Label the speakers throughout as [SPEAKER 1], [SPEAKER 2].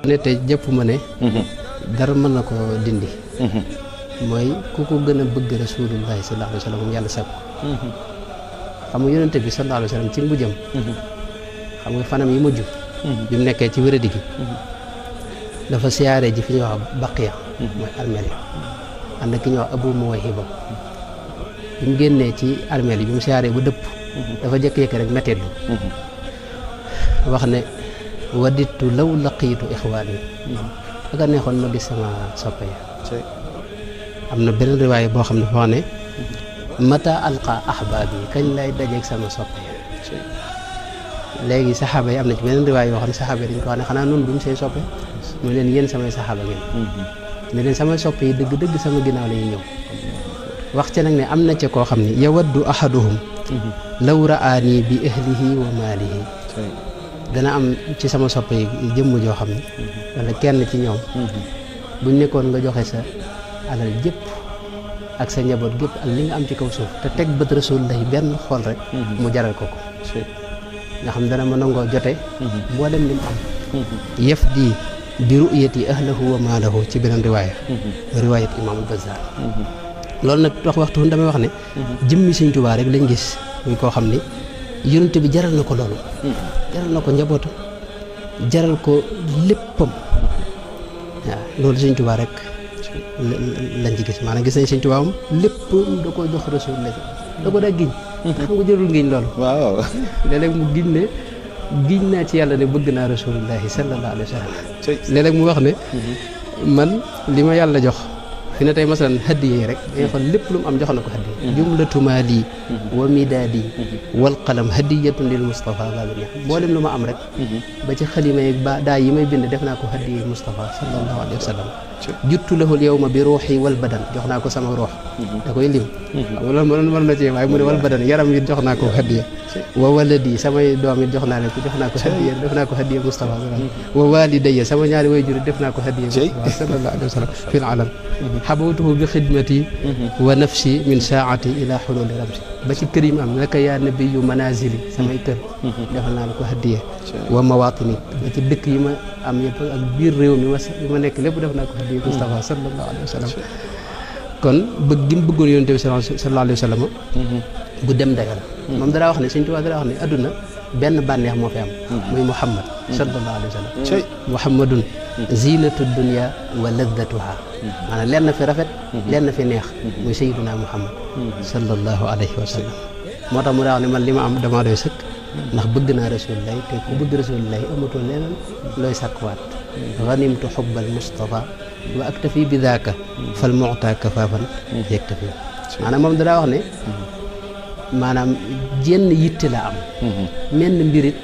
[SPEAKER 1] ne tey jëpp ma ne dara mën na ko dindi mooy ku ko gën a bëgg rasulullahi sallallahu alayhi wa sallam yàlla sàkk xam nga yonente bi sallallahu alayhi wa sallam ci mujjam xam nga fanam yi mujj bi mu nekkee ci wéradi gi dafa siyaare ji fi ñuy wax baqiya mooy armeel yi ànd ak ki ñuy wax abu muwayhiba bi mu génnee ci armeel yi bi mu siyaaree ba dëpp dafa jëkk-yëkk rek metteetlu wax ne wadittu law laqiitu ixwaani aka neexoon ma gis sama soppe ya am na beneen riwaay boo xam ne foo ne mata alqa ahbaab yi kañ lay dajeeg sama soppe ya léegi saxaaba yi am na ci beneen riwaay yoo xam ne saxaaba yi dañ ko wax ne xanaa noonu duñ say soppe mu leen yéen samay saxaaba ngeen ne leen samay soppe yi dëgg-dëgg sama ginnaaw la ñuy ñëw wax ca nag ne am na ca koo xam ne yawaddu ahaduhum law raani bi ahlihi wa maalihi dana am ci sama soppe yi jëmm joo xam ne wala kenn ci ñoom buñ nekkoon nga joxe sa alal jëpp ak sa njaboot gépp ak li nga am ci kaw suuf te teg bët rasulullahi benn xool rek mu jaral ko nga xam dana ma nangoo jote mboolem li mu am yëf di bi ru'yati ahlahu wa maalahu ci beneen riwaayat imaamul Bazzar loolu nag waxtu damay wax ne jëmmi Sëñ Tuubaa rek lañ gis muy koo xam ni yonent bi jaral na ko loolu jaral na ko njabootam jaral ko léppam waaw loolu Sëñ Tuubaa rek lañ ci gis maanaam gis nañ Sëñ Tuubaa moom lépp da ko jox Rasulullah da ko daa giñ xam nga jërul ngiñ loolu waaw léeg-léeg mu giñ ne giñ naa ci yàlla ne bëgg naa Rasulullahi sallallahu alayhi wa sallam léeg-léeg mu wax ne man li ma yàlla jox fi ne tey masalan hadiye rek dañuy xool lépp lu mu am jox na ko hadiye jumlatu maali wa midaadi wal qalam hadiyatun lil Mustafa babil mboolem lu ma am rek ba ci xalima yi ba daa yi may bind def naa ko hadiye Mustafa sallallahu alayhi wa sallam juttu lahul yawma bi ruuxi wal badan jox naa ko sama ruux da koy lim xam nga loolu mën na ci waaye mu ne wal badan yaram yi jox naa ko hadiye wa waladi samay doom it jox naa leen ko jox naa ko hadiye def naa ko hadiye Mustafa wa walidayya sama ñaari waajur def naa ko hadiye Mustafa sallallahu alayhi wa sallam fil alam xabawtuhu bi xidmati wa nafsi min saati ila xululi ramsi ba ci kër yi ma am laka yaa nabiyu manazili samay kër defal naa la ko hadiye wa mawatini ba ci dëkk yi ma am yëpp ak biir réew mi ma nekk lépp def naa ko hadiye Mustafa sallallahu alayhi wa sallam kon bëgg gi mu bëggoon yonent bi sallallahu alayhi wa sallam bu dem dayo la moom dara wax ne Sëñ Tuubaa dara wax ne adduna benn bànneex moo fi am muy Muhammad sallallahu alayhi wa sallam Muhammadun zinatu dunya wa laddatuha maanaam leen na fi rafet leen na fi neex muy sayyiduna Muhammad sallallahu alayhi wa sallam moo tax mu daa wax ne man li ma am damaa doy sëkk ndax bëgg naa rasulillahi te ku bëgg rasulillahi amatoo leneen looy sàkkuwaat ganimtu xubbal Mustafa wa aktafi bi daaka fal mu'ta kafaafan yaktafi maanaam moom daa wax ne maanaam jenn yitte la am menn mbirit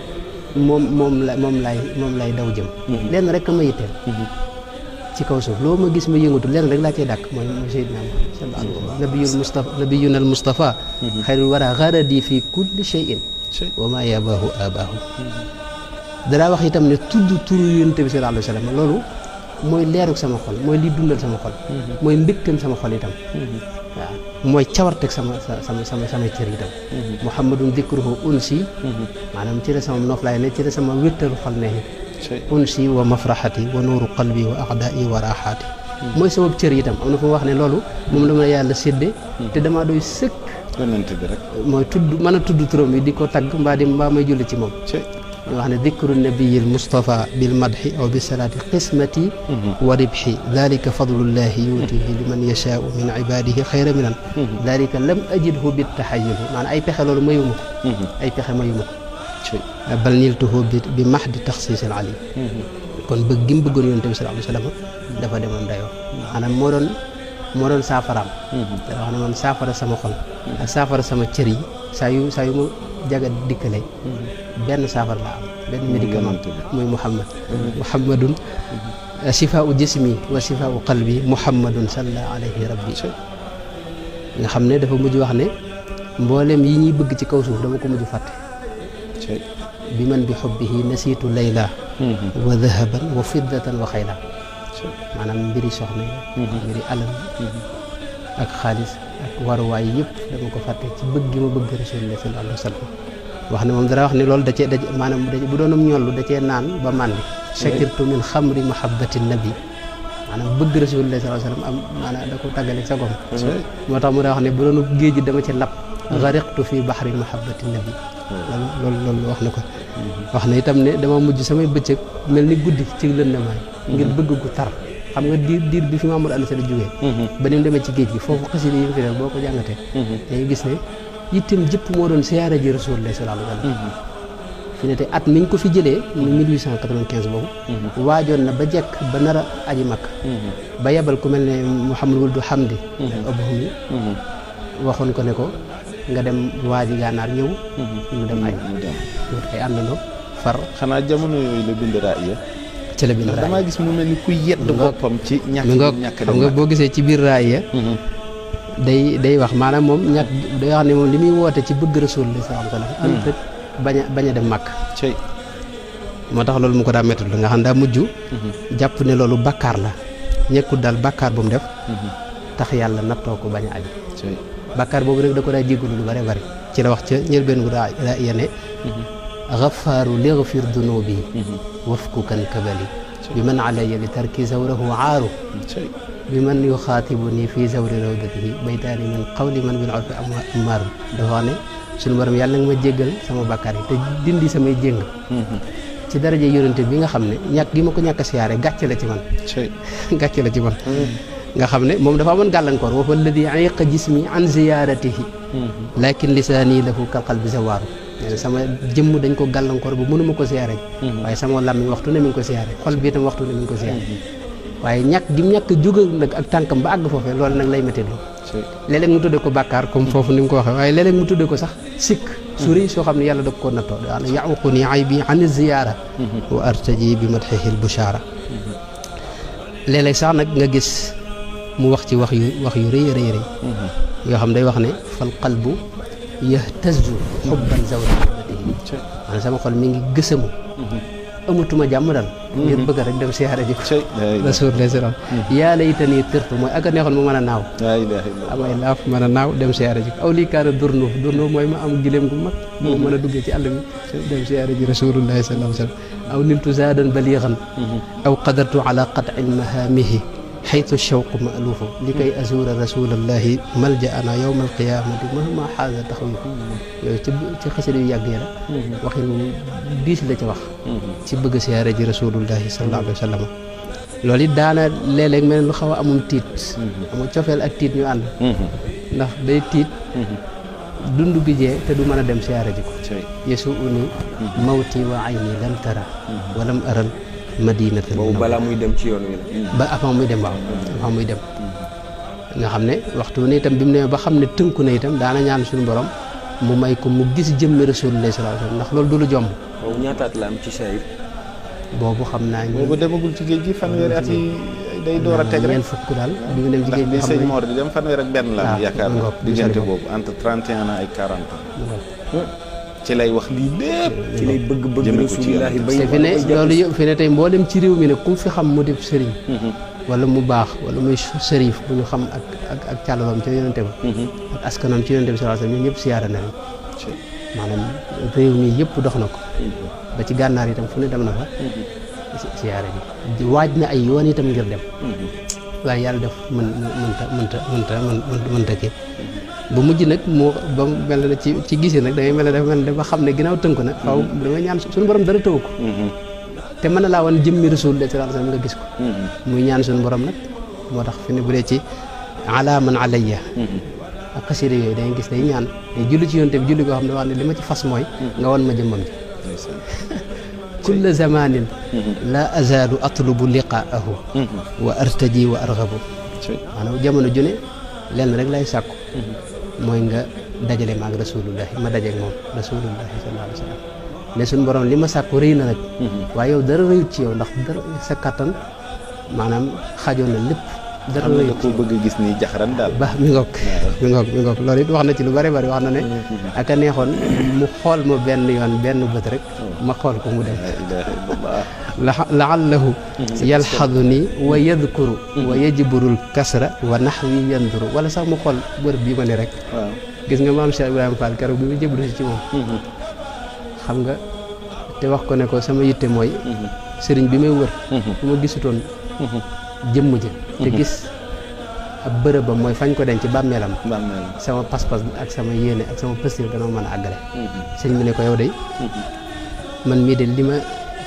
[SPEAKER 1] moom lay daw jëm lenn rek ma yitteel ci kaw suuf loo ma gis ma yëngatu lenn rek laa cay dàkk mooy Seydina Muhammad sallallahu alayhi wa sallam nabiyuna al Mustafa xayrul wara garadi fi kulli shay'in wa ma yabaahu abaahu danaa wax itam ne tudd turu yonent bi sallallahu alayhi wa sallam loolu mooy leeruk sama xol mooy li dundal sama xol mooy mbégteem sama xol itam waaw mooy cawarteg sama cër itam muhammadun dikruhu unsi maanaam ci la sama noflaay ne ci la sama wéttalu xol ne unsi wa mafraxati wa nuuru qalbi wa aqdaai wa raaxaati mooy sama cër itam am na fu mu wax ne loolu moom la ma yàlla sédde te damaa doy sëkk yonent bi rek mooy tudd mën a tudd turam yi di ko tagg mbaa may julli ci moom ñu wax ne dikru nabiyil Mustafa bil madhi aw bi salaati qismati wa ribhi dalika fadlullahi yutihi liman yashaau min ibadihi xayra minan dalika lam ajidhu bit taxayuli maanaam ay pexe loolu mayuma ko ay pexe mayuma ko bal niltuhu bi mahdi taxsiisil ali kon bëgg gi mu bëggoon yonent bi sallallahu alayhi wa sallam dafa demoon dayoo maanaam moo doon saafaraam dafa wax ne man saafara sama xol ak saafara sama cër yi saa yu ma jaga dikkale benn saafara la am benn médicament muy muhammadun shifaau jismi wa shifaau qalbi muhammadun salla alayhi rabbi nga xam ne dafa mujj wax ne mboolem yi ñuy bëgg ci kaw suuf dama ko mujj fàtte bi man bi xubbihi nasiitu layla wa dahaban wa fiddatan wa xayla maanaam mbiri soxna yi mbiri alal ak xaalis ak waruwaay yëpp dama ko fàtte ci bëgg gi ma bëgg Rasulullah sallallahu alayhi wa sallam wax ne moom dara wax ne loolu da cee maanaam bu doonum ñollu da cee naan ba màndi shakirtu min xamri mahabbati nabi maanaam bëgg rasulullah sallallahu alayhi wasallam am maanaam da ko tàggale sa gom moo tax mu daa wax ne bu doon géej gi dama ci lab gariqtu fi bahri mahabbati nabi loolu wax na ko wax na itam ne dama mujj samay bëccëg mel ni guddi ci lëndamaay ngir bëgg gu tar xam nga diir bi fi Mamadou Anta Sall jógee ba ni mu demee ci géej gi foofu xasida yi mu fi def boo ko jàngatee dañuy gis ne yittem jëpp moo doon siyaare ji rasulullah sallallahu alayhi wasallam fi ne tey at miñ ko fi jëlee mu 1895 boobu waajoon na ba jekk ba nar a aji Makka ba yebal ku mel ne Mouhamadou Wuld Hamdi Abouhumi waxoon ko ne ko nga dem waaji gànnaar ñëw ñu dem aji wut ay àndandoo far
[SPEAKER 2] xanaa jamono yooyu la bind raaya
[SPEAKER 1] ci la bind raaya
[SPEAKER 2] damaa gis mu mel ni kuy yedd boppam ci ñàkk
[SPEAKER 1] xam nga boo gisee ci biir raaya day wax maanaam moom ñàkk day wax ne moom li muy woote ci bëgg rasulullah sallallahu alayhi wasallam ànd ak bañ a dem màkk moo tax loolu mu ko daa méttul nga xam daa mujj jàpp ne loolu bakkaar la ñekkul daal bakkaar bu mu def tax yàlla nattoo ko bañ a aju bakkaar boobu nag da ko daa jéggalu lu bare bari ci la wax ca njëlbeen bu daa yene xafaaru lighfir dunubi wafku kan kabali bi man alayya li tarki zawrahu aaru bi man yuxaatibuni fii zawri rawdatihi baytaani min qawli man bil urfi amaar dafa wax ne suñu borom yàlla nga ma jéggal sama bakkaar yi te dindi samay jéng ci daraja yonente bi nga xam ne ñàkk gi ma ko ñàkk a siyaare gàcce la ci man gàcce la ci man nga xam ne moom dafa amoon gàllankoor wa huwa alladi ayiqa jismi an ziyaratihi lakin lisaani lahu kal qalbi zawaaru sama jëmm dañ ko gàllankoor ba mënuma ko siyaare waaye sama làmmiñ waxtu ne mi ngi ko siyaare xol bi itam waxtu ne mi ngi ko siyaare waaye ñàkk gi mu ñàkk jóge nag ak tànkam ba àgg foofee loolu nag lay méttitlu léeg-léeg mu tudde ko bàkkaar comme foofu ni mu ko waxee waaye léeg-léeg mu tudde ko sax sikk suri soo xam ne yàlla da ko nattoo daana yaququni aybi an ziyaara wa artaji bi madhihi al bushara léeg-léeg sax nag nga gis mu wax ci wax yu rëy rëy rëy yoo xam day wax ne fal qalbu yahtazu xubban zawratihi maanaam sama xol mi ngi gësamu amatuma jàmm dal ngir bëgg rek dem siyaare ji ko rasulullah sallam yaa laytanii tirtu mooy ak a neexoon mu mën a naaw amay laaf mën a naaw dem siyaare ji ko aw lii kaana durnuuf mooy ma am gileem gu mag moo mën a duggee ci àll bi dem siyaare ji rasulullah sallam aw niltu zaadan baliixan aw qadartu ala qat'i mahaamihi xaytu shawqu maaluufu li kay azuura rasulallahi maljaana yowma alqiyamati mahma xaasa taxawifu yooyu ci xasida yu yàgg yi la waxin diis la ci wax ci bëgg siyaare ji rasulullahi sallallahu alayhi wa sallam loolu it daana léeg-léeg mel lu xaw a amum tiit amul cofeel ak tiit ñu ànd ndax day tiit dund gi jee te du mën a dem siyaare ji ko yesu uni mawti wa ayni lam tara walam aral madinata
[SPEAKER 3] boobu balaa muy dem ci yoon wi la
[SPEAKER 1] ba avant muy dem waaw avant muy dem nga xam ne waxtu ne itam bi mu ne ba xam ne tënku na itam daana ñaan suñu borom mu may ko mu gis jëmmi rasulullah sallallahu alayhi wasallam ndax loolu du lu jomb
[SPEAKER 3] boobu ñaataat la am ci sayir
[SPEAKER 1] boobu xam naa
[SPEAKER 2] boobu demagul ci géej gi fanweeri at yi day door a teg rek
[SPEAKER 1] ñeent fukk daal bi mu dem ci géej gi
[SPEAKER 2] xam sëñ Mor di dem fanweer ak benn la am yaakaar na diggante boobu entre 31 ans ay 40 ans ci lay wax lii lépp
[SPEAKER 3] ci lay bëgg rasulullahi bay
[SPEAKER 1] fi ne loolu yëpp fi ne tey mboolem ci réew mi ne ku fi xam mu def sëriñ wala mu baax wala muy sërif bu ñu xam ak càllaloom ci yonente ba ak askanam ci yonente bi sallallahu alayhi wasallam ñoom ñëpp siyaara na leen maanaam réew mi yëpp dox na ko ba ci gànnaar itam fu ne dem na fa siyaara ji waaj na ay yoon itam ngir dem waaye yàlla def mënta kii bu mujj nag moo ba mel na ci gisee nag dangay mel ne dafa mel ne ba xam ne ginnaaw tënku na faaw damay ñaan suñu borom dara tëw ko te mën na laa wan jëmmi rasulullah sallallahu alayhi wasallam nga gis ko muy ñaan suñu borom nag moo tax fi ne bu dee ci ala man alayya ak xasida yooyu dangay gis day ñaan day julli ci yonte bi julli koo xam ne wax ne li ma ci fas mooy nga wan ma jëmmam ji kulla zamanin la azalu atlubu liqaahu wa artaji wa arghabu maanaam jamono ju ne lenn rek lay sàkku mooy nga dajale maag rasulullahi ma dajeeg moom rasulullahi sallallahu alayhi wa sallam ne suñu borom li ma sàkku rëy na nag waaye yow dara rëyut ci yow ndax dara sa kattan maanaam xajoon na lépp dara rëyut
[SPEAKER 2] ko bëgg gis ni jaxaran daal
[SPEAKER 1] ba mi ngoog loolu it wax na ci lu bari bari wax na ne aka neexoon mu xool ma benn yoon benn bët rek ma xool ko mu dem laallahu yalxaduni wa yadkuru wa yajburul kasra wa naxwi yanduru wala sax mu xool bërëb bii ma ne rek gis nga maam Cheikh Ibrahima Fall keroog bi mu jëblu si ci moom xam nga te wax ko ne ko sama yitte mooy sëriñ bi may wër bu ma gisutoon jëmm ji te gis ab bërëbam mooy fañ ko denc ci bàmmeelam sama pas-pas ak sama yéene ak sama pëstir dana mën a àggale sëñ bi ne ko yow de man mii de li ma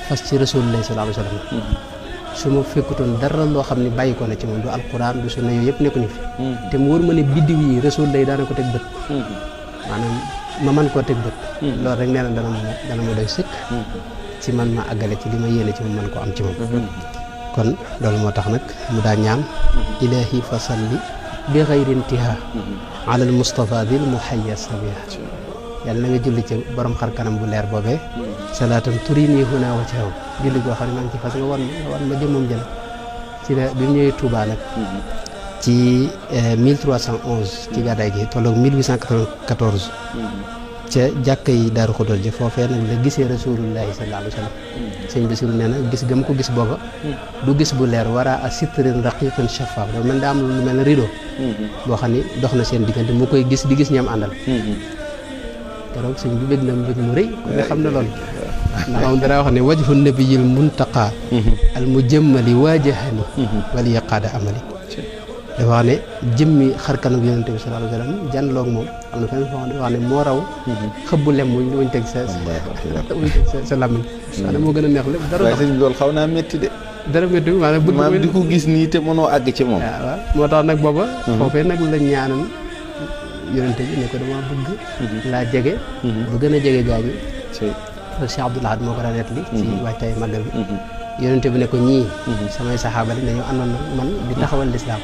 [SPEAKER 1] fas ci rasulullah sallallahu alayhi wa sallam su ma fekkutoon dara loo xam ne bàyyi ko na ci moom du alquran du sunna yooyu yëpp nekkuñu fi te mu wóor ma ne biddiw yi rasulullah daana ko teg bët maanaam ma man koo teg bët loolu rek nee na dana ma doy sëkk ci man ma àggale ci li ma yéene ci moom man ko am ci moom kon loolu moo tax nag mu daa ñaan ilahi fa salli bi xayri intiha ala al mustafa dil muhayya sabiha yàlla na nga julli ci borom xar kanam bu leer boobee salaatan turini huna wa caw julli goo xam ne maa ngi ci fas nga wan ma jëmmam jël ci la bi mu ñëwee Touba nag ci 1311 ci gàddaay gi tolloog 1894 ca jàkka yi Daaru Xudoos ji foofee nag la gisee rasulullahi sallallahu alayhi wa sallam sëñ Basiru nee na gis gëm ko gis booba du gis bu leer wara a sitrin raqiqin shafaaf dafa mel daa am lu mel ne rideau boo xam ni dox na seen diggante mu koy gis di gis ñam àndal keroog sëñ bi bëgg na mbëgg mu rëy ku ne xam na loolu ndax moom dara wax ne wajhu nabiyil muntaqa al mujammali waajahani wali yaqaada amali dafa wax ne jëmmi xarkanam yonente bi sallallahu alayhi wa sallam janloog moom am na fenn foo xam ne wax ne moo raw xëbbu lem wuñ teg sa làmmiñ maanaam moo gën a neex lépp dara
[SPEAKER 2] waaye sëñ bi loolu xaw naa métti de
[SPEAKER 1] dara métti maanaam bëgg
[SPEAKER 2] di ko gis nii te mënoo àgg ci moom
[SPEAKER 1] waaw moo tax nag booba foofee nag la ñaanal yonente bi ne ko dama bëgg laa jege bu gën a jege gaañu Cheikh Abdoul Ahad moo ko daan nettali ci waajtaay màggal bi yonente bi ne ko ñii samay saxaaba lañ dañoo àndoon man di taxawal lislaam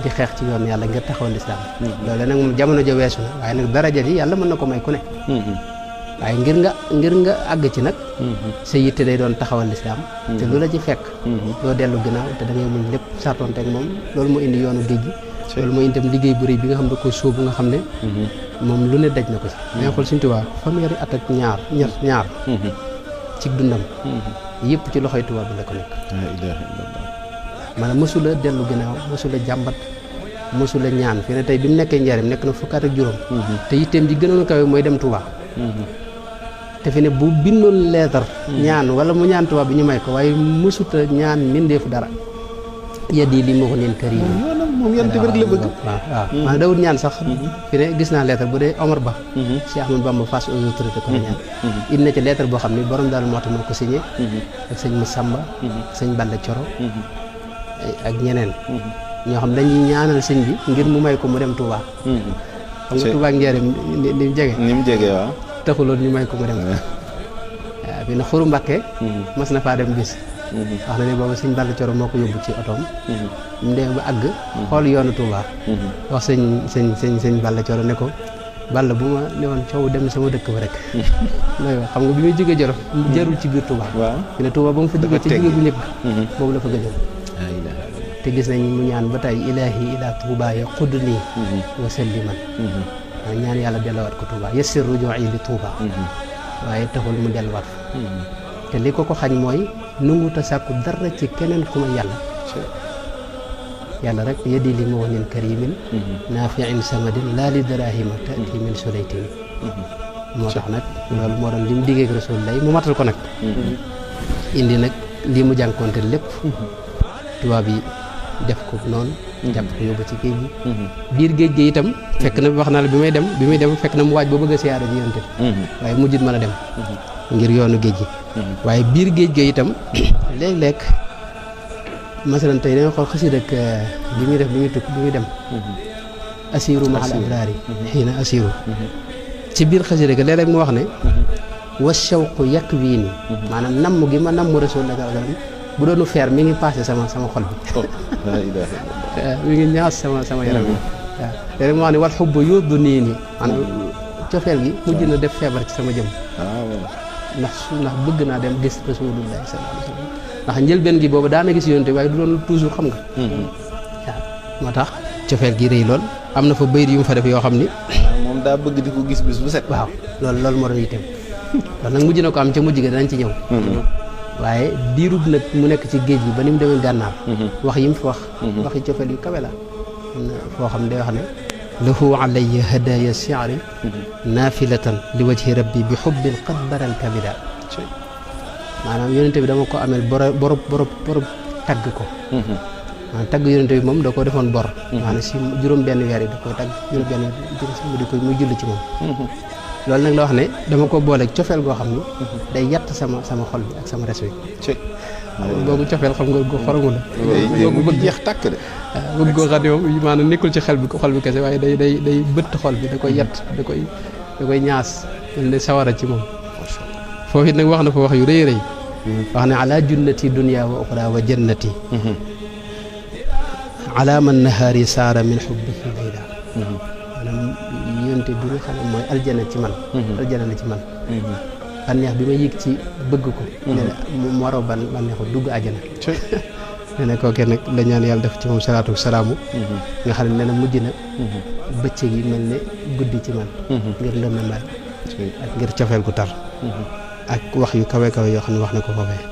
[SPEAKER 1] di xeex ci yoon yàlla ngir taxawal lislaam loolu nag moom jamono ja weesu na waaye nag daraja ji yàlla mën na ko may ku ne waaye ngir nga àgg ci nag sa yitte day doon taxawal lislaam te lu la ci fekk doo dellu ginnaaw te da ngay muñ lépp sartoonte ak moom loolu moo indi yoonu géej gi loolu mooy itam liggéey bu rëy bi nga xam ne ko sóobu nga xam ne moom lu ne daj na ko ci mais xool Sëñ Tuubaa fanweeri at ak ñaar ci dundam yëpp ci loxoy tubaab bi la ko nekk maanaam mësula dellu ginnaaw mësula jàmbat mësula ñaan fii ne tey bi mu nekkee Njaaréem nekk na fukkaat ak juróom te yitteem ji gënoon a kawe mooy dem Touba te fi ne bu bindoon leetar ñaan wala mu ñaan tubaab bi ñu may ko waaye mësuta ñaan mbindeefu dara yeddi li moo ko neen kër yi
[SPEAKER 2] moom yonent bi rek la bëgg
[SPEAKER 1] waaw maanaam dawut ñaan sax fi ne gis naa lettre bu dee Omar Ba Cheikh Ahmadou Bamba face aux autorités ko ñaan indi na ci lettre boo xam ne borom daal moo tax moo ko signé ak sëñ Massamba sëñ Balla Coro ak ñeneen ñoo xam dañuy ñaanal sëñ bi ngir mu may ko mu dem Touba xam nga Touba ak Njaaréem ni mu jege waaw taxuloon ñu may ko mu dem waaw fi ne Xuru Mbàkke mas na faa dem bis wax na ne boobu sëñ Balla Coro moo ko yóbbu ci otoom mu demee ba àgg xool yoonu Touba wax sëñ Balla Coro ne ko Balla bu ma ne woon coow dem sama dëkk ba rek loolu xam nga bi muy jógee Jolof jarul ci biir Touba fi ne Touba ba mu fa jógee ci jóge bu njëkk boobu la fa gëjoon te gis nañ mu ñaan ba tey ilaahi ila Touba ya xudd nii wa salliman ñaan yàlla delluwaat ko Touba yassir ruju'i li Touba waaye taxul mu delluwaat fa te li ko xañ mooy nungu ta sàkku dara ci keneen ku ma yàlla rek yeddi li moo ñeen karimin naafi'in samadin laa li darahima taati min sulaytin moo tax nag loolu moo doon li mu diggee ak Rasulullah mu matal ko nag indi nag lii mu jànkoonte lépp tubaab yi def ko noonu jàpp ko yóbbu ci géej gi biir géej gi itam fekk na wax naa la bi muy dem fekk na mu waaj ba bëgg a siyaare ji yonte waaye mujjut mën a dem ngir yoonu géej gi waaye biir géej gi itam léeg-léeg masalan tey danga xool xasid ak bi muy def bi muy dem asiru mahal abraari xiina asiru ci biir xasid ak léeg-léeg mu wax ne wa shawqu yak wii ni maanaam namm gi ma namm Rasulullah sallallahu alayhi wasallam bu doonu feer mi ngi passé sama xol bi mi ngi ñaas sama yaram bi waaw léeg-léeg mu wax ne wal xubbu yóbbu nii nii maanaam cofeel gi mujj na def feebar ci sama jëm ndax bëgg naa dem gis Rasulullah sallallahu alayhi wasallam ndax njëlbeen gi boobu daana gis yonte waaye du doon toujours xam nga waaw moo tax cofeel gi rëy lool am na fa bayit yu mu fa def yoo xam ni
[SPEAKER 2] moom daa bëgg di ko gis bis bu set
[SPEAKER 1] waaw loolu moo doon yitteem loolu nag mujj na ko am ca mujj ga danañ ci ñëw waaye diirub nag mu nekk ci géej gi ba ni mu demee gànnaar wax yi mu fi wax waxi cofeel yu kawe la foo xam ne day wax ne lahu alayya hadaya shi'ri nafilatan li wajhi rabbi bi hubbin qad baral kabida maanaam yonente bi dama ko ameel borob tagg ko maanaam tagg yonente bi moom da ko defoon bor maanaam si juróom benn weer yi da koy tagg juróom benn mu di ko muy julli ci moom loolu nag la wax ne dama ko booleeg cofeel goo xam ni day yatt sama xol bi ak sama res wi boobu cofeel xam nga go xoromu la
[SPEAKER 2] boobu bëgg jeex tàkk de
[SPEAKER 1] bëgg goo xam ne moom maanaam nekkul ci xol bi kese waaye day bëtt xol bi da koy yatt da koy ñaas mel ne sawara ci moom foofu it nag wax na fa wax yu rëy rëy wax ne ala junnati dunya wa uxra wa jannati ala man nahaari saara min xubbihi layla maanaam yonte bi nga xam ne mooy aljana ci man aljana la ci man bànneex bi ma yëg ci bëgg ko ne mu waroo bànneexu dugg àjjana nee na kooke nag la ñaan yàlla def ci moom salaatu salaamu nga xam ne nee na mujj na bëccëg yi mel ne guddi ci man ngir lëndamaay ak ngir cofeel gu tar ak wax yu kawe kawe yoo xam ne wax na ko foofee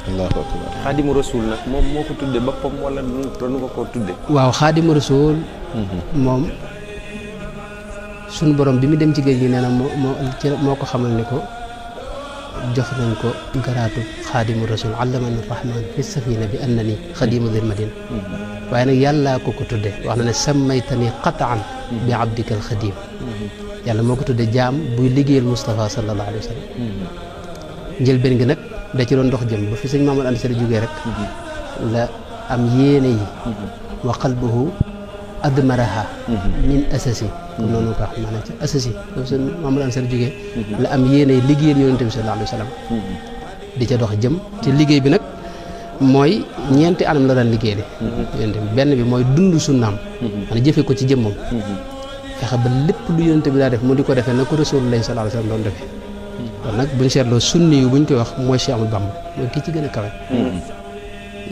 [SPEAKER 2] allahu akbar
[SPEAKER 3] xaadimu rasul nag moom moo ko tudde boppam wala doonu ko koo tudde
[SPEAKER 1] waaw xaadimu rasul moom suñu borom bi mu dem ci géej gi nee na moo ko xamal ne ko jox nañ ko garaatu xaadimu rasul allamani rahman fi safina bi annani xadimu dil madina waaye nag yàllaa ko tudde wax na ne sammaytani qataan bi abdika al xadim yàlla moo ko tudde jaam buy liggéeyal Moustapha sallallahu alayhi wa sallam njëlbéen gi nag da ci doon dox jëm ba fi sëñ Mamadou Anta Sali jógee rek la am yéene yi wa qalbuhu admaraha min asasi comme noonu ko wax maanaam ci asasi boobu sëñ Mamadou Anta Sali jógee la am yéene yi liggéeyal yonente bi sallallahu alayhi wa sallam di ca dox jëm te liggéey bi nag mooy ñeenti anam la daan liggéey de yonente bi benn bi mooy dund sunnaam maanaam jëfe ko ci jëmmam fexe ba lépp lu yonente bi daa def mu di ko defee na ko Rasulullah sallallahu alayhi wa sallam doon defee kon nag buñ seetloo sunni yu buñ koy wax mooy Cheikh Ahmadou Bamba mooy kii ci gën a kawe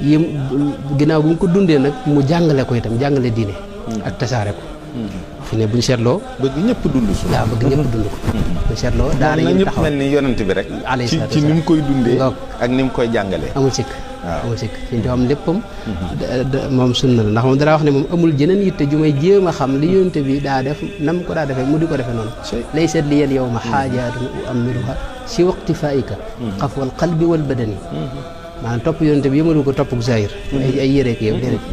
[SPEAKER 1] yim ginnaaw bu mu ko dundee nag mu jàngale ko itam jàngale diine ak tasaare ko fi ne buñ seetloo
[SPEAKER 2] bëgg ñëpp dund su
[SPEAKER 1] waaw bëgg ñëpp dund ko buñ seetloo daana
[SPEAKER 2] na
[SPEAKER 1] yim
[SPEAKER 2] ñëpp
[SPEAKER 1] taxaw
[SPEAKER 2] mel ni yonent bi rek ci ni mu koy dundee ak ni mu koy jàngalee
[SPEAKER 1] amul sikk
[SPEAKER 2] waaw
[SPEAKER 1] amul sikk fi ñu xam léppam moom sunna la ndax moom dara wax ne moom amul jeneen yitte ju may jéem a xam li yonente bi daa def nam ko daa defee mu di ko defee noonu lay seet li yel yow ma xaajaatun uammiluha si waqti faika xafwal qalbi wal badani maanaam topp yonente bi yëmalu ko topp zahir ay yëreek yow déedéet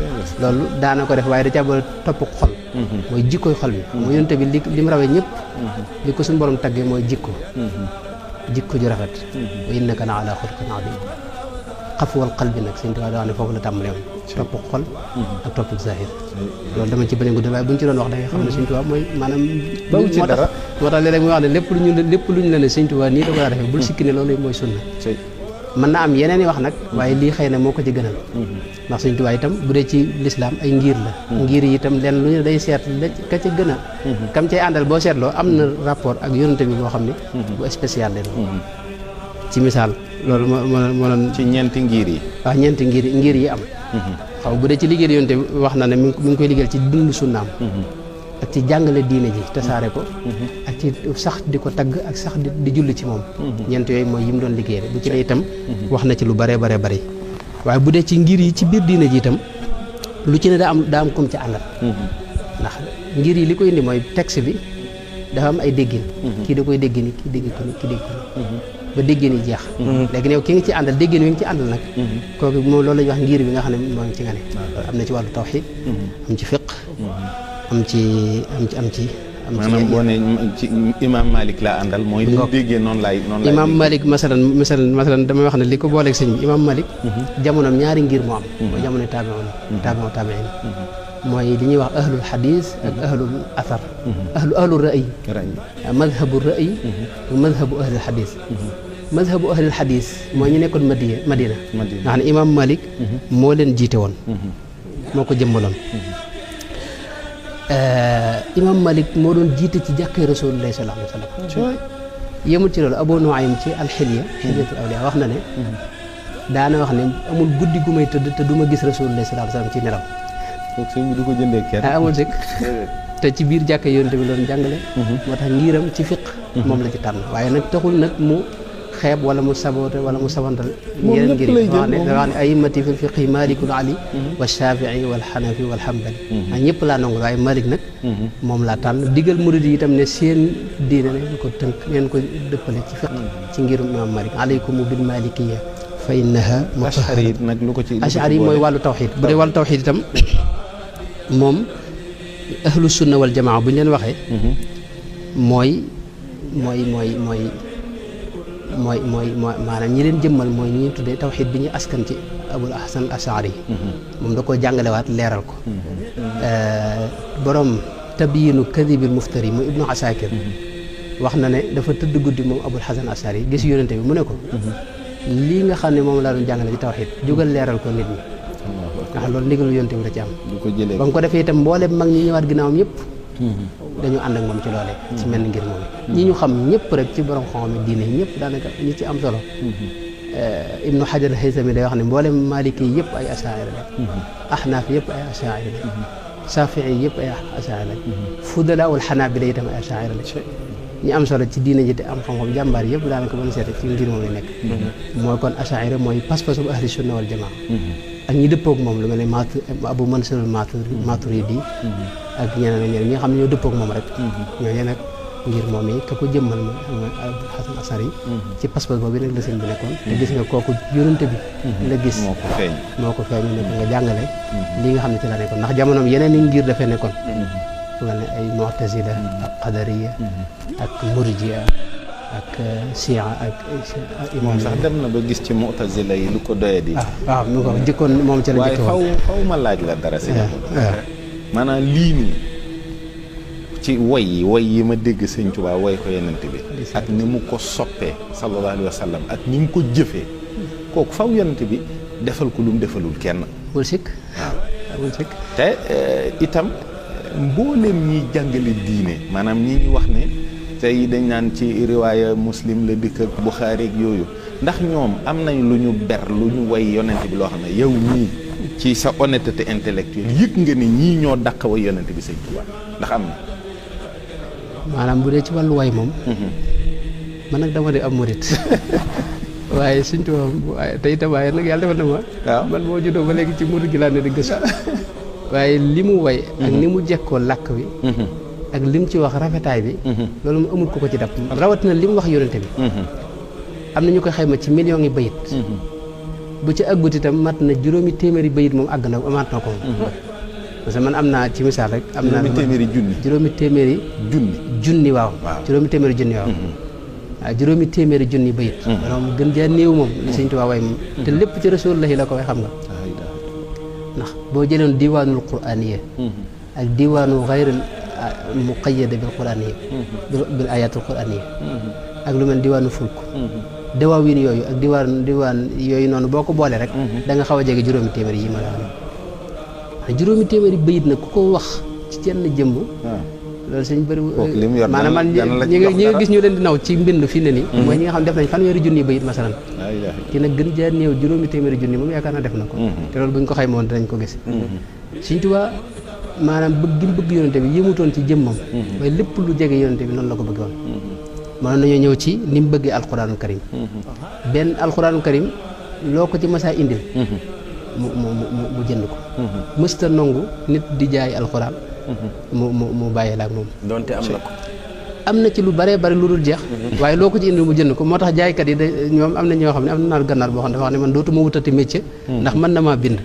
[SPEAKER 1] loolu daana ko def waaye da càbal topp xol mooy jikkoy xol bi mooy yonente bi li mu rawee ñëpp li ko suñu borom taggee mooy jikko ju rafet wa innaka la ala xuluqin adim xafwal qalbi nag sëñ Tuubaa daa wax ne foofu la tàmbalee woon topp xol ak topp zahir loolu dama ci bañ a gudd waaye bu ñu ci doon wax da ngay xam ne sëñ Tuubaa mooy maanaam
[SPEAKER 2] bawu ci dara
[SPEAKER 1] moo tax léeg-léeg muy wax ne lépp lu ñu la ne sëñ Tuubaa nii da ko daa defee bul sikki ne loolu mooy sunna mën na am yeneen i wax nag waaye lii xëy na moo ko ci gënal ndax sëñ Tuubaa itam bu dee ci lislaam ay ngir la ngir yi itam lenn lu ñu day seet ka ca gën a kam cay àndal boo seetloo am na rapport ak yonente bi boo xam ne bu spécial leen ci misaal loolu moo doon
[SPEAKER 2] ci ñeenti ngir yi
[SPEAKER 1] waaw ñeenti ngir yi am xaw bu dee ci liggéey yonente bi wax na ne mi ngi koy liggéeyal ci dund sunnaam ak ci jàngale diine ji tasaare ko ak ci sax di ko tagg ak sax di julli ci moom ñeent yooyu mooy yi mu doon liggéey bu ci ne itam wax na ci lu bare bari waaye bu dee ci ngir yi ci biir diine ji itam lu ci ne daa am comme ci àndal ndax ngir yi li koy indi mooy texte bi dafa am ay déggin kii da koy dégg ni kii dégg ko ni kii dégg ko ni ba déggin yi jeex léegi new ki nga ci àndal déggin wi nga ci àndal nag kooku moom loolu la ñuy wax ngir bi nga xam ne moo ngi ci nga ne am na ci wàllu tawxiid am ci fiq am ci
[SPEAKER 2] maanaam boo ne ci imam Malik laa àndal mooy li mu déggee noonu laay
[SPEAKER 1] imam Malik masalan damay wax ne li ko booleeg sëñ bi imam Malik jamonoom ñaari ngir moo am mooy jamono taabiin mooy li ñuy wax ahlul xadis ak ahlul athar ahlul ra'y madhabu ra'y ak madhabu ahlul xadis madhabu ahlul xadis mooy ñu nekkoon Madina nga xam ne imam Malik moo leen jiite woon moo ko jëmbaloon imam Malik moo doon jiite ci jàkkee Rasulullah sallallahu alayhi wa sallam yemul ci loolu Abu Nuaym ci xilyatul awliya wax na ne daana wax ne amul guddi gu may tëdd te du ma gis Rasulullah sallallahu alayhi wa sallam ci nelaw
[SPEAKER 2] sëñ bi du ko jëndee kenn
[SPEAKER 1] amul sëkk te ci biir jàkkee yonent bi doon jàngale moo tax ngiram ci fiq moom la ci tànn waaye nag taxul nag mu xeeb wala mu saboote wala mu sabantal yeneen ngir wax ne a'immati fil fiqhi malikul ali wa shafii wal xanafi wal xambali ñëpp laa nangul waaye malik nag moom laa tànn digal murid yi itam ne seen diine ne ko tënk ngeen ko dëppale ci fiq ci ngirum imam malik alaykum bil malikiya fa innaha
[SPEAKER 2] ashari nag lu ko ci
[SPEAKER 1] ashari mooy wàllu tawxid bu dee wàllu tawxid itam moom ahlu sunna wal jamaa bu ñu leen waxee mooy maanaam ñi leen jëmmal mooy ñi tuddee tawxid bi ñu askan ci abul hasan ashari moom da koo jàngalewaat leeral ko borom tabyinu kadibil muftari mu ibnu asakir wax na ne dafa tëdd guddi moom abul hasan ashari gis yonente bi mu ne ko lii nga xam ne moom laa doon jàngale ci tawxid jógal leeral ko nit ñi ndax loolu ndigalu yonente bi da ci am ba mu ko defee itam mboolem mag ñi ñëwaat ginnaawam ñëpp dañu ànd ak moom ci loolee ci mel ngir moom ñi ñu xam ñëpp rek ci borom xam-xam diine ñëpp daanaka ñi ci am solo ibnu hajar al-haythami day wax ne mboolem maliki yi yëpp ay asaa'ira la ahnaaf yëpp ay asaa'ira la safii yëpp ay asaa'ira la fudalaa wal xanaabila itam ay asaa'ira la ñi am solo ci diine ji te am xam-xam jàmbaar yëpp daanaka ba mu seete ci ngir moom la nekk mooy kon asaa'ira mooy pas-pasu ahli sunna wal jamaa ak ñi dëppoog moom lu mel ne Abu Mansur al-Maturidi ak ñeneen ak ñeneen ñi nga xam ne ñoo dëppoog moom rek ñooñu nag ngir moom yi ka ko jëmmal mooy Abul Hasan Ashari ci pas-pas boobu nag la sëñ bi nekkoon te gis nga kooku yonent bi la gis moo ko feeñ ne ko nga jàngale li nga xam ne ci la nekkoon ndax jamonoom yeneen i ngir dafay nekkoon lu mel ne ay Mu'tazila ak Qadariya ak Murji'a ak Siya ak
[SPEAKER 2] moom sax dem na ba gis ci Mu'tazila yi lu ko doye di
[SPEAKER 1] waaw mu ko jëkkoon moom ci la jëkkoon
[SPEAKER 2] waaye faw ma laaj la dara si maanaam lii nii ci woy yi ma dégg sëñ Tuubaa woy ko yonent bi ak ni mu ko soppee sallallahu alayhi wa sallam ak ni mu ko jëfee kooku faw yonent bi defal ko lu mu defalul kenn
[SPEAKER 1] wul sikk
[SPEAKER 2] wul sikk te itam mbooleem ñiy jàngale diine maanaam ñi ñu wax ne tey dañ naan ci riwaaya Muslim la dikk ak Buxaari ak yooyu ndax ñoom am nañ lu ñu ber lu ñu woy yonent bi loo xam ne yow ñii ci sa honnêteté intellectuelle yëg nga ni ñii ñoo dàq way yonent bi sëñ Tuubaa ndax am na
[SPEAKER 1] maanaam bu dee ci wàllu way moom man nag dama di am murit waaye sëñ Tuubaa tey itam waaye nag yàlla defal na ma man moo juddoo ba léegi ci murit gi laa ne di gëstu waaye li mu way ak ni mu jekkoo làkk wi ak lim ci wax rafetaay bi loolu mu amul ko ci dab rawatina li mu wax yonent bi am na ñu koy xayma ci millions yi bayit bu ci àggut itam mat na juróomi téeméeri bayit moom àgg na amaat na ko moom parce que man am naa ci misaal rek am naa juróomi téeméeri junni waaw juróomi téeméeri junni waaw waaw juróomi téeméeri junni bayit moom gën jaa néew moom li Sëñ Tuubaa way moom te lépp ci Rasulullaahi la ko way xam nga ndax boo jëloon diwaanul quraaniya ak diwaanu xayril muqayyada bil quraaniya bil ayaatul quraaniya ak lu mel diwaanu fulk dawaawin yooyu ak diwaan yooyu noonu boo ko boole rek da nga xaw a jege juróomi téeméeri yi ma la wax juróomi téeméeri bayit nag ku ko wax ci jenn jëmb loolu sëñ bëri maanaam man ñi nga gis ñu leen di naw ci mbind fi ne ni mooy ñi nga xam ne def nañ fanweeri junni bayit masalan ki nag gën jaa néew juróomi téeméeri junni moom yaakaar naa def na ko te loolu buñ ko xayma woon dinañ ko gis Sëñ Tuubaa maanaam bëgg gi mu bëgg yonente bi yëmutoon ci jëmmam waaye lépp lu jege yonente bi noonu la ko bëgg woon mënoon nañoo ñëw ci ni mu bëggee alxuraanul karim benn alxuraanul karim loo ko ci masaa indil mu jënd ko mësta nongu nit di jaay alxuraan mu bàyyee la ak moom
[SPEAKER 3] donte am na ko
[SPEAKER 1] am na ci lu bare bari lu dul jeex waaye loo ko ci indil mu jënd ko moo tax jaaykat yi ñoom am na ñoo xam ne am na naar gannaar boo xam ne dafa wax ne man dootuma wutati métier ndax mën na maa bind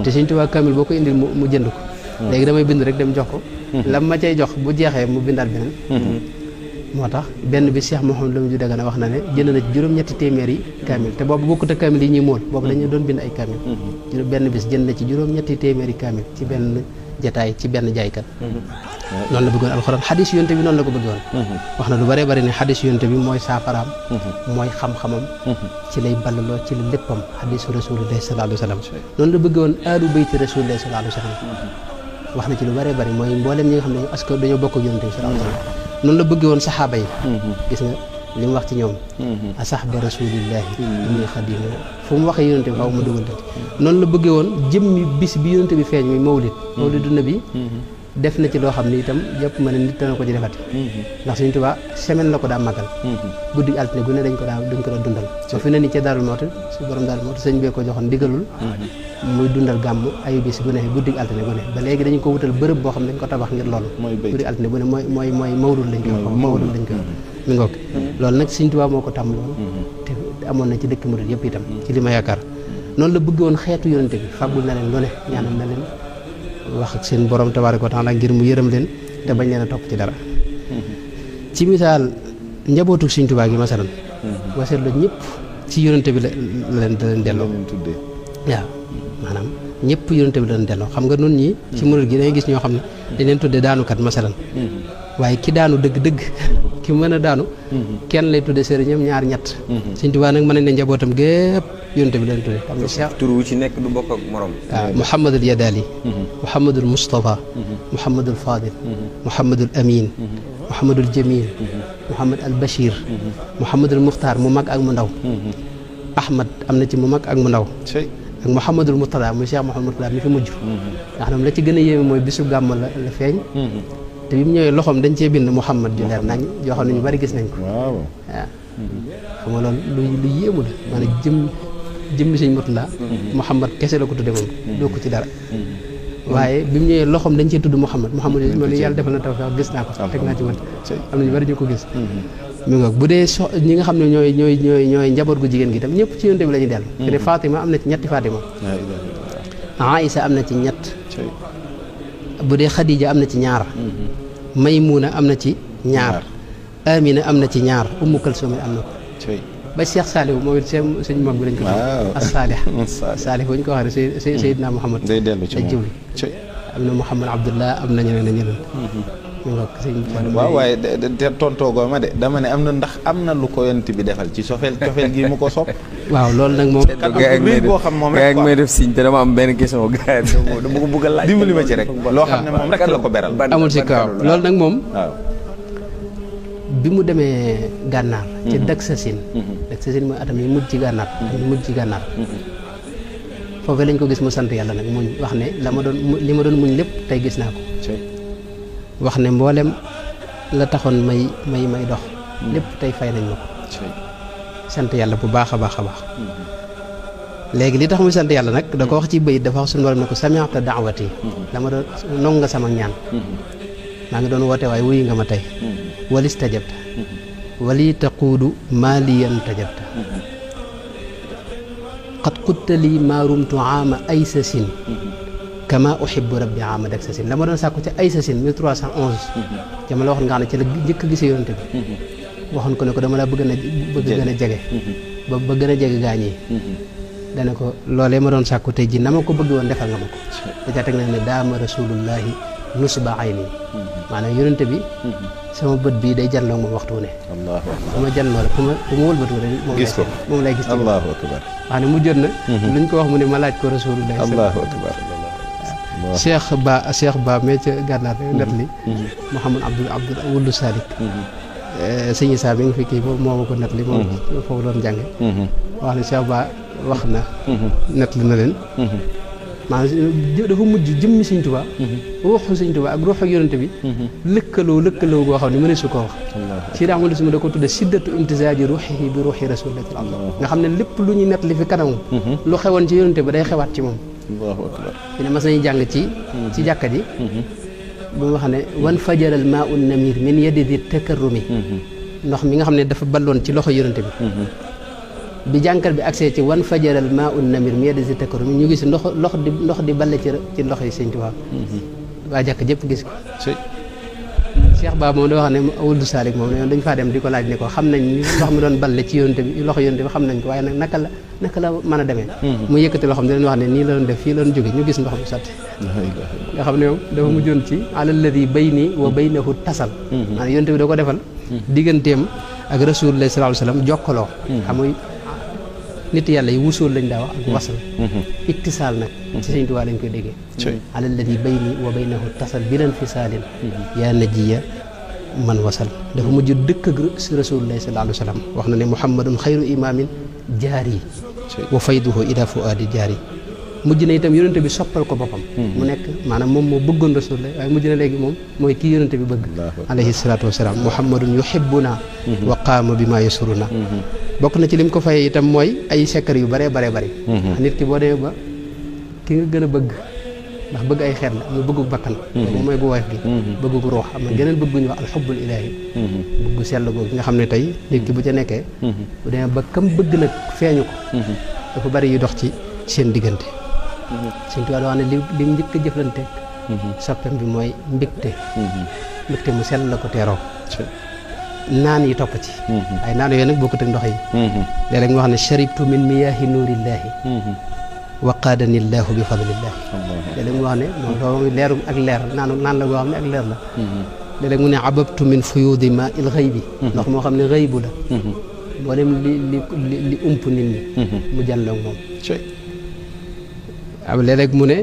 [SPEAKER 1] te Sëñ Tuubaa kamil boo ko indil mu jënd ko léegi damay bind rek dem jox ko lam ma cay jox bu jeexee mu bindaat beneen moo tax benn bi Cheikh Mouhamadou Lamine Dagana wax na ne jënd na ci juróom-ñetti téeméeri kaamil te boobu bokkut ak kaamil yi ñuy móol boobu dañu doon bind ay kaamil benn bis jënd na ci juróom-ñetti téeméeri kaamil ci benn jataay ci benn jaaykat noonu la bëggoon alxuraan xadis yonte bi noonu la ko bëggoon wax na lu bëree bëri ne xadis yonte bi mooy saafaraam mooy xam-xamam ci lay ballaloo ci la léppam xadisu rasulillahi sallallahu alayhi wa sallam noonu la bëggoon aalu bayti rasulillahi sallallahu alayhi wa sallam wax na ci lu bëree bëri mooy mboolem ñi nga xam ne parce que dañoo bokk ak yonte bi sallallahu alayhi wa sallam noonu la bëggee woon saxaaba yi gis nga li mu wax ci ñoom asahba rasulillahi inni xadimu fu mu waxee yonente bi xaw ma dugal noonu la bëggee woon jëmmi bis bi yonente bi feeñ mi mawlidu nabi def na ci loo xam ni itam jàpp ma ne nit dana ko ci defati ndax Sëñ Tuubaa semaine la ko daa màggal guddi altine gu ne dañ ko daa dundal ba fi ne ni ca Daarul Muxti si borom Daarul Muxti sëñ bee ko joxoon ndigalul muy dundal gàmm ayu bis gu ne guddi altine gu ne ba léegi dañu ko wutal bërëb boo xam ne dañ ko tabax ngir loolu guddi altine gu ne mooy mawlud lañ koy mawlud lañ koy mi ngoog loolu nag Sëñ Tuubaa moo ko tàmm loolu te amoon na ci dëkk murid yëpp itam ci li ma yaakaar noonu la bëgg woon xeetu yonente bi fàggul na leen lu ne ñaanal na leen wax ak seen borom tabaaraka wa taala ngir mu yërëm leen te bañ leen a topp ci dara ci misaal njabootu Sëñ Tuubaa gi masalan waseet la ñëpp ci yonente bi la leen delloo waaw maanaam ñëpp yonente bi la leen delloo xam nga noonu ñi ci murid gi dangay gis ñoo xam ne dañ leen tuddee daanukat masalan waaye ki daanu dëgg-dëgg ki mën a daanu kenn lay tudde sëriñam ñaar ñett Sëñ Tuubaa nag mën nañ ne njabootam gépp yonente bi leen tudde xam nga Cheikh
[SPEAKER 3] tur wu ci nekk du bokk ak morom
[SPEAKER 1] waaw Mouhamadul Yadali Mouhamadul Moustapha Mouhamadul Fadil Mouhamadul Amin Mouhamadul Jamil Mouhamad al Bachir Mouhamadul Muxtaar mu mag ak mu ndaw Ahmad am na ci mu mag ak mu ndaw ak Mouhamadul Murtada muy Cheikh Mouhamadul Murtada mi fi mujj nga xam ne la ci gën a yéeme mooy bisu gàmm la feeñ te bi mu ñëwee loxoom dañ cee bind Mouhamad ju leer nañ yoo xam ne ñu bari gis nañ ko waaw xam nga loolu lu yéemu la maanaam jëmmi Sëñ Murtada Mouhamad kese la ko tudde moom doo ko ci dara waaye bi mu ñëwee loxoom dañ cee tudd Mouhamad yooyu loolu yàlla defal na tawfeex gis naa ko teg naa ci wët am na ñu bari ñu ko gis mi ngoog bu dee ñi nga xam ne ñooy njaboot gu jigéen gi tam ñëpp ci yonte bi la ñuy dellu te de Fatima am na ci ñetti Fatima Aïsa am na ci ñett bu dee Khadija am na ci ñaar Maymuna am na ci ñaar Amina am na ci ñaar Ummu Kalsum am na ko ba Cheikh Saliou moom it sëñ mag bi lañ ko tudd as-Salih Salih bu ñu ko waxee ne Seydina Muhammad
[SPEAKER 2] day dellu ci
[SPEAKER 1] jublu am na Muhammad Abdullah am na ñeneen waaw
[SPEAKER 2] waaye te tontoogoo ma de dama ne am na ndax am na lu ko yonent bi defal ci cofeel gi mu ko sopp
[SPEAKER 1] waaw loolu nag moom
[SPEAKER 2] boo xam moom rek
[SPEAKER 3] may def signe te dama am benn question gars dama ko bëgg a laaj
[SPEAKER 2] dimbali ma ci rek loo xam ne moom rek la ko beral
[SPEAKER 1] amul si kaw loolu nag moom
[SPEAKER 2] waaw
[SPEAKER 1] bi mu demee gànnaar ci Daksasin mooy atam yi mujj ci gànnaar foofee lañ ko gis mu sant yàlla nag muñ wax ne li ma doon muñ lépp tey gis naa ko wax ne mboolem la taxoon may dox lépp tey fay nañ ma ko sant yàlla bu baax a baax a baax léegi li tax muy sant yàlla nag da ko wax ci bayit dafa wax suñu borom ne ko sami'ta da'wati la ma doon nong nga sama ñaan maa ngi doon woote waaye wuyu nga ma tey walis tajabta wali taquudu maaliyan tajabta qad qutta lii maa rumtu aama aysasin kama uhibbu rabbi aama daksasin la ma doon sàkku ci aysasin 1311 jama la waxoon nga xam ne ci la njëkk a gisee yonante bi waxoon ko ne ko dama la bëgg gën a jege ba gën a jege gaañ yi dana ko loolee ma doon sàkku tey ji na ma ko bëgg woon defal nga ma ko da caa teg na ne daama rasulullahi nusba ayni maanaam yonante bi sama bët bii day janloo moom waxtu ne fu ma janloo rek fu ma wëlbatu rek moom lay gis
[SPEAKER 2] allahu akbar
[SPEAKER 1] wax ne mu jot na luñ ko wax mu ne ma laaj ko rasulullahi
[SPEAKER 2] allahu akbar
[SPEAKER 1] Cheikh Ba mais ca gànnaar net li Mouhamad Abdul Wuldu Salik sëñ Issa mi ngi fi kii boobu moo ma ko net li moom foofu doon jànge wax ne Cheikh Ba wax na net li na leen maanaam dafa mujj jëmmi Sëñ Tuubaa ruuxu Sëñ Tuubaa ak ruuxu yonante bi lëkkaloo goo xam ne mëne su ko wax si daa ma da ko tudde siddatu imtisaaji ruuxihi bi ruuxi rasulillahi nga xam ne lépp lu ñuy net li fi kanamu lu xewoon ci yonante bi day xewaat ci moom fi ne mas nañu jàng ci jàkka ji bu ma xam ne wan fajaral maa un namir min yadi di takarrumi ndox mi nga xam ne dafa balloon ci loxo yonante bi jànkal bi accès ci wan fajaral maa un namir min yadi di takarrumi ñu gis ndox di balle ci loxo yi Sëñ Tuubaa waa jàkk jëpp gis ko Cheikh Ba moom da wax ne Wuldu Salik moom ne dañ faa dem di ko laaj ne ko xam nañ ndox mi doon balle ci yonante bi loxo yonante bi xam nañ ko waaye nag naka la mën a demee mu yëkkati loo xam ne leen wax ne nii la doon def fii la doon jóge ñu gis ndox mu sotti nga xam ne moom dafa mujjoon ci alalladi bayni wa baynahu tasal maanaam yonante bi da ko defal digganteem ak rasulullah sallallahu alayhi wasallam jokkaloo xam nga nit yàlla yi wusool lañ daa wax ak wasal ittisaal nag ci Sëñ Tuubaa lañ koy déggee alalladi bayni wa baynahu tasal bilan fisaalin yaa najiya man wasal dafa mujj dëkk ak rasulullah sallallahu alayhi wasallam wax na ne muhammadun xayru imaamin jaari wa fayduhu ila fuaadi jaari mujj na itam yonente bi soppal ko boppam mu nekk maanaam moom moo bëggoon rasulullah waaye mujj na léegi moom mooy kii yonente bi bëgg alayhi salaatu wasalaam muhammadun yuhibbuna wa qaama bi ma yasuruna bokk na ci lim ko fay itam mooy ay sekkar yu bëree bare bëri nit ki boo demee ba ki nga gën a bëgg ndax bëgg ay xeet la am na bëggu bakkan moom mooy gu woyof gi bëggu gu ruux am na geneen bëgg ñu wax alxubbul ilaahi bëggu sell googu nga xam ne tey nit ki bu ca nekkee bu demee ba kam bëgg nag feeñu ko dafa bari yu dox ci seen diggante Sëñ Tuubaa da wax ne li njëkk a jëflante soppem bi mooy mbégte mu sell la ko teeroo naan yi topp ci ay naan yooyu nag bokkut ak ndox yi léeg-léeg mu wax ne sharibtu min miyaahi nuurillaahi wa qaadani llaahu bi fadlillaahi léeg-léeg mu wax ne moom loolu leerum ak leer naan la goo xam ne ak leer la léeg-léeg mu ne ababtu min fuyuudi maa il xëybi ndox moo xam ne xëybu la mboolem li ump nit ñi mu jàlloog moom ab léeg-léeg mu ne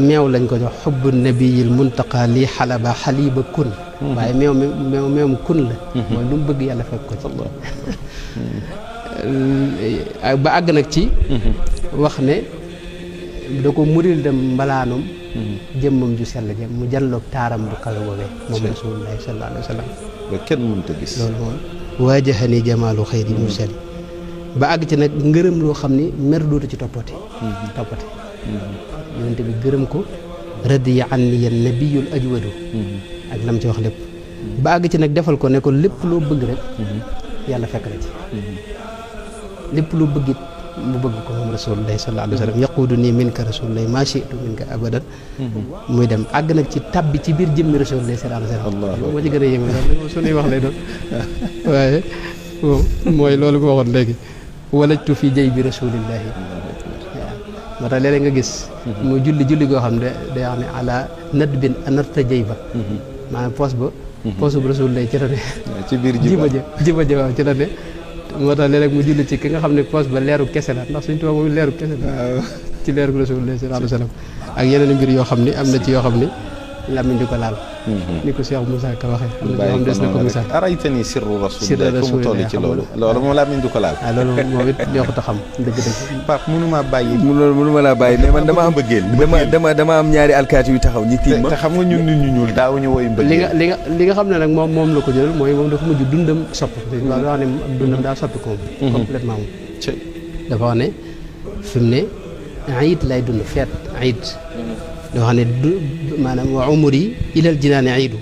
[SPEAKER 1] meew lañ ko jox xubbu nabiyil muntaqa lii xalaba xaliba kun waaye meewum kun la mooy lu mu bëgg yàlla fekk ko ci ba àgg nag ci wax ne da ko muril dem mbalaanum jëmmam ju sell jëm mu jàlloog taaram bu kawe boobee moom rasulullahi sallallahu alayhi wa sallam
[SPEAKER 2] ba kenn mënut a gis
[SPEAKER 1] loolu moom waajahani jamaalu xayri mursali ba àgg ci nag ngërëm loo xam ni mer dootu ci toppati yonent bi gërëm ko radiya anni nabiyul ajwadu ak lam ci wax lépp ba àgg ci nag defal ko ne ko lépp loo bëgg rek yàlla fekk la ci lépp loo bëgg it mu bëgg ko moom rasulullahi sallallahu alayhi wa sallam yaquudu nii minka rasulullahi maa shi'tu minka abadan muy dem àgg nag ci tabbi ci biir jëmmi rasulullahi sallallahu alayhi wa sallam moo ci gën a yéeme loolu suñuy wax lay doon waaye mooy loolu ko waxoon léegi walajtu fi jay bi rasulillahi waaw moo tax léeg-léeg nga gis muy julli goo xam ne day wax ne ala nat bin anarta jay ba maanaam poos bu rasulillahi ci la ne
[SPEAKER 2] ci biir
[SPEAKER 1] jiba ja waaw ci la ne moo tax léeg-léeg mu julli ci ki nga xam ne poos ba leeru kese la ndax suñ tubaab moom leeru kese la ci leeru rasulillahi sallallahu alayhi wa sallam ak yeneen mbir yoo xam ni am na ci yoo xam ni lamiñ di ko laal ni ko Cheikh Moussa Ka waxee xam des na ko misaal
[SPEAKER 2] araytani sirru rasulillahi fu mu toll ci loolu moom lamiñ du ko laal
[SPEAKER 1] loolu moom it neexut a xam dëgg-dëgg
[SPEAKER 2] Pape mënuma bàyyi
[SPEAKER 4] mënuma laa bàyyi mais man dama am ñaari alkaati yu taxaw ñi tiim ma
[SPEAKER 2] te xam nga ñun nit ñu ñuul daawuñu woy mbëggeel
[SPEAKER 1] li nga xam ne nag moom la ko jëlal mooy moom dafa mujj dundam soppi waaw wax ne dundam daa soppi ko moom complètement moom dafa wax ne fi mu ne ayit lay dund feet ayit doo xam ne maanaam wa umri ilal jinaani aydu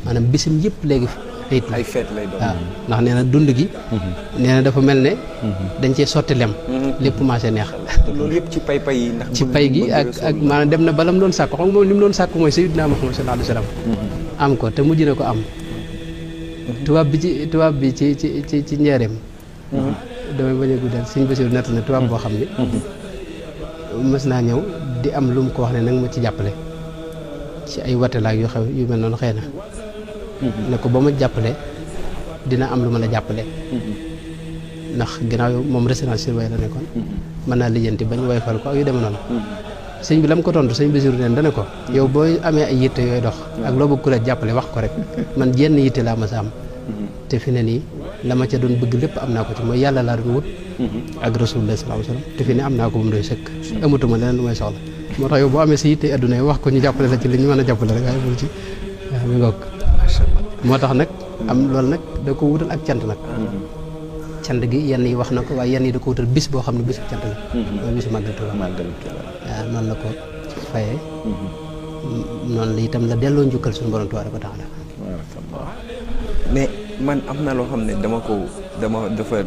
[SPEAKER 1] maanaam bisam yëpp léegi ayit la
[SPEAKER 4] ay feet lay doon
[SPEAKER 1] waaw ndax nee na dund gi nee na dafa mel ne dañ cee sotti lem lépp commencé neex
[SPEAKER 4] loolu yëpp ci pay yi ndax
[SPEAKER 1] ci pay gi ak maanaam dem na balam doon sàkk xam nga moom li mu doon sàkk mooy sayyidina Muhammad sallallahu alayhi wa sallam am ko te mujj na ko am tubaab bi ci njaareem damay bañ a guddal Sëñ Basiru nett na tubaab boo xam ne mës naa ñëw di am lu mu ko wax ne nag ma ci jàppale ci ay watelaak yu xew yu mel noonu xëy na ne ko ba ma jàppale dina am lu ma la jàppale ndax ginnaaw moom résidence surveillée la nekkoon mën naa lijjanti bañ woyfal ko ak yu deme noonu sëñ bi la mu ko tontu sëñ Basiru neen dana ko yow boo amee ay yitte yooyu dox ak loo bëgg ku la jàppale wax ko rek man jenn yitte laa ma sa am te fi ne nii la ma ca doon bëgg lépp am naa ko ci mooy yàlla laa doon wut ak rasulullah sallallahu alayhi wasallam te fi ne am naa ko ba mu doy sëkk amatuma leneen lu may soxla moo tax yow boo amee sa yitte adduna yi wax ko ñu jàppale la ci li ñu mën a jàppale rek waaye bul ci waaw mi ngoog moo tax nag am loolu nag da ko wutal ak cant nag cant gi yenn yi wax na ko waaye yenn yi da ko wutal bis boo xam ne bisu cant la mooy bisu màggal Tuuba waaw noonu la ko fayee noonu la itam la delloo njukkal suñu borom tabaaraka wa taala
[SPEAKER 4] mais man am na loo xam ne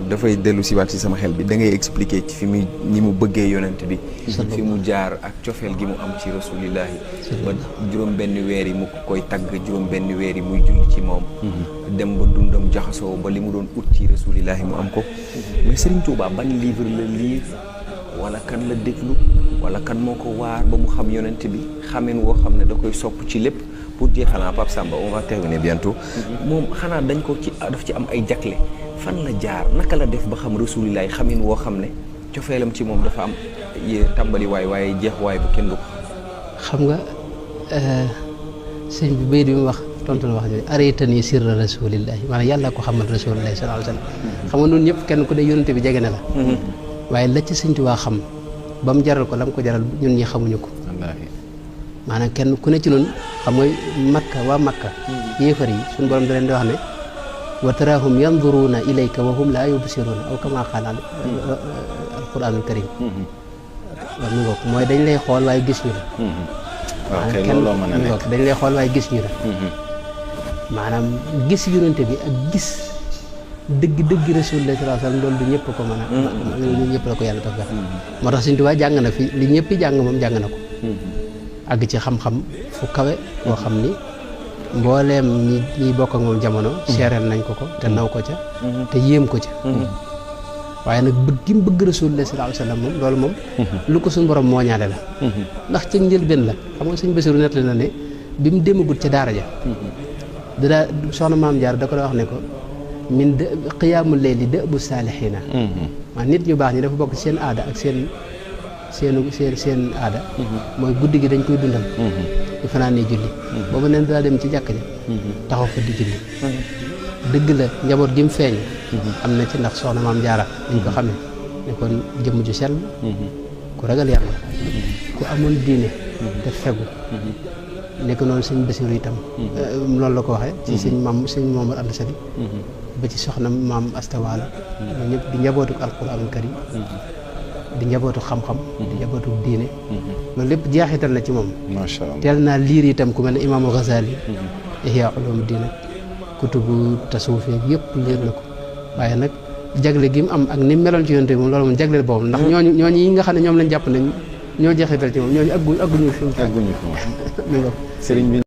[SPEAKER 4] dafay dellu si waat si sama xel bi da ngay expliquer ci fi mu ni mu bëggee yonent bi fi mu jaar ak cofeel gi mu am ci rasulillahi ba juróom benn weer yi mu koy tagg juróom benn weer yi muy julli ci moom dem ba dundam jaxasoo ba li mu doon ut ci rasulillahi mu am ko mais Serigne Touba ban livre la lire wala kan la déglu wala kan moo ko waar ba mu xam yonent bi xameen woo xam ne da koy sopp ci lépp pour jeexalan Pape Samba on va terminer bientôt moom xanaa dañ ko ci daf ci am ay jagle fan la jaar naka la def ba xam rasulillahi xamin woo xam ne cofeelam ci moom dafa am tàmbali waaye jeex waay bu kenn du ko
[SPEAKER 1] xam nga sëñ bi bay di mu wax tontu na wax jooju araytani sirra rasulillahi maanaam yàlla ko xamal rasulillahi sallallahu alayhi wasallam xam nga noonu ñëpp kenn ku ne yonente bi jege na la waaye la ci sëñ Tuubaa xam ba mu jaral ko la mu ko jaral ñun ñi xamuñu ko
[SPEAKER 2] wallaahi
[SPEAKER 1] maanaam kenn ku ne ci noonu xam nga makka waa makka yéefar yi suñu borom da leen di wax ne wa taraahum yanduruuna ilayka wa hum laa yubsiruuna aw kama qaala alquranul karim waaw mi ngoog mooy dañ lay xool waaye gis ñu la
[SPEAKER 2] waaw kay looloo mën a nekk
[SPEAKER 1] dañ lay xool waaye gis ñu la maanaam gis yonente bi ak gis dëgg rasulullah sallallahu alayhi wasallam loolu du ñëpp ko mën a ñu ñëpp la ko yàlla def moo tax Sëñ Tuubaa jàng na fi li ñëpp jàng moom jàng na ko àgg ci xam-xam fu kawe boo xam ni mbooleem ñi bokk ak moom jamono seereel nañ ko te naw ko ca te yéem ko ca waaye nag bëgg gi mu bëgg rasulullah sallallahu alayhi wasallam moom loolu moom lu ko suñu borom moo ñaale la ndax ci njëlbéen la xam nga Sëñ Basiru nettali na ne bi mu demagut ca daara ja daa soxna maam Jaar da ko wax ne ko min de qiyaamul layli da'bu saalihiina maa nit ñu baax ñi dafa bokk ci seen aada ak seen aada mooy guddi gi dañ koy dundal di fanaan julli boobu neen daa dem ci jàkk ja taxaw fa di julli dëgg la njaboot gi mu feeñ am na ci ndax soxna maam Jaara dañ ko xamee ne kon jëmm ju sell ku ragal yàlla ku amoon diine te fegu nekk noonu sëñ Basiru itam loolu la ko waxee ci sëñ Maamar Anta Sali ba ci soxna maam Astawaala ñoo ñëpp di njabootu alquranul karim di njabootu xam-xam di njabootu diine loolu lépp jeexital na ci moom
[SPEAKER 2] macha allah
[SPEAKER 1] teel naa liir itam ku mel ne imaamu Ghazali Ihya Ulumuddin kutubu tasawuf yëpp liir na ko waaye nag jagle gi mu am ak ni meloon ci yonte bi moom loolu moom jagleel boobu ndax ñooñu yi nga xam ne ñoom lañ jàpp ne ñoo jeexital ci moom ñooñu agguñu fi mu
[SPEAKER 2] sëriñ bi